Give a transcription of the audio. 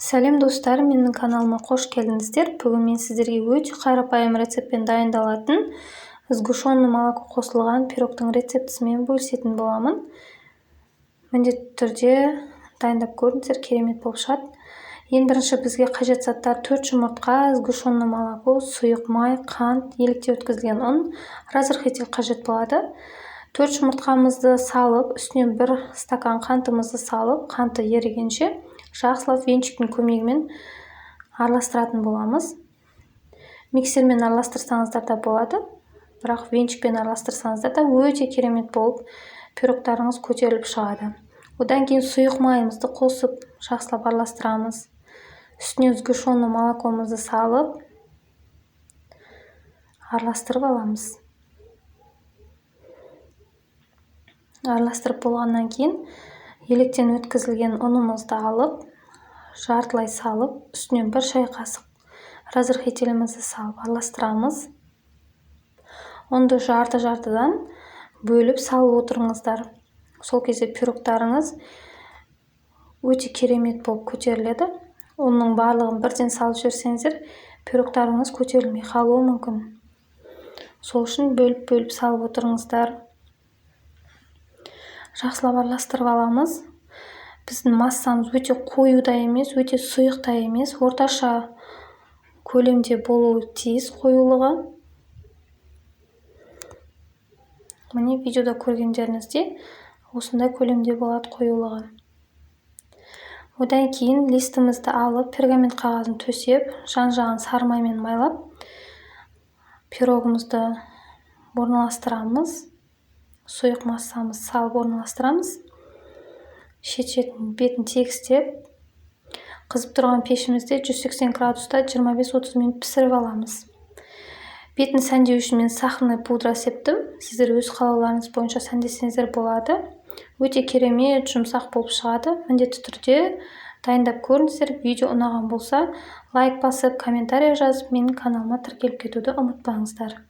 Сәлем, достар, менің каналыма қош келдіңіздер. Бүгін мен сіздерге өте қарапайым рецептпен дайындалатын сгущенный молоко қосылған пирогтың рецептісімен бөлісетін боламын. Міндетті түрде дайындап көріңіздер, керемет болып шығады. Ең бірінші бізге қажет заттар: 4 жұмыртқа, сгущенный молоко, сұйық май, қант, елікте өткізілген ұн, разрыхлитель қажет болады. 4 жұмыртқамызды салып, үстіне 1 стакан қантымызды салып, қанты ерігенше жақсылап венчиктің көмегімен араластыратын боламыз. Миксермен араластырсаңыздар да болады, бірақ венчикпен араластырсаңыздар да өте керемет болып пирогтарыңыз көтеріліп шығады. Одан кейін сұйық майымызды қосып, жақсылап араластырамыз. Үстіне сгущенный молокомызды салып, араластырып аламыз. Араластырып болғаннан кейін електен өткізілген ұнымызды алып, жартылай салып, үстіне 1 шай қасық разрыхлителімізді салып араластырамыз. Ұнды жарты-жартыдан бөліп салып отырыңыздар. Сол кезде пирогтарыңыз өте керемет болып көтеріледі. Ұнның барлығын бірден салып жіберсеңіздер, пирогтарыңыз көтерілмей қалуы мүмкін. Сол үшін бөліп-бөліп салып отырыңыздар. Жақсылап араластырып аламыз. Біздің массамыз өте қою да емес, өте сұйық та емес, орташа көлемде болуы тиіс қоюлығы. Міне, видеода көргендеріңіздей осындай көлемде болады қоюлығы. Одан кейін листімізді алып, пергамент қағазын төсеп, жан-жағын сары маймен майлап, пирогымызды орналастырамыз. Сұйық массамызды салып орналастырамыз. Шет-шетін, бетін тегістеп, қызып тұрған пешімізде 180 градуста 25-30 минут пісіріп аламыз. Бетін сәндеу үшін мен сахарный пудра септім. Сіздер өз қалауларыңыз бойынша сәндесеңіздер болады. Өте керемет жұмсақ болып шығады. Міндетті түрде дайындап көріңіздер. Видео ұнаған болса, лайк басып, комментарий жазып, менің каналыма тіркеліп кетуді ұмытпаңыздар.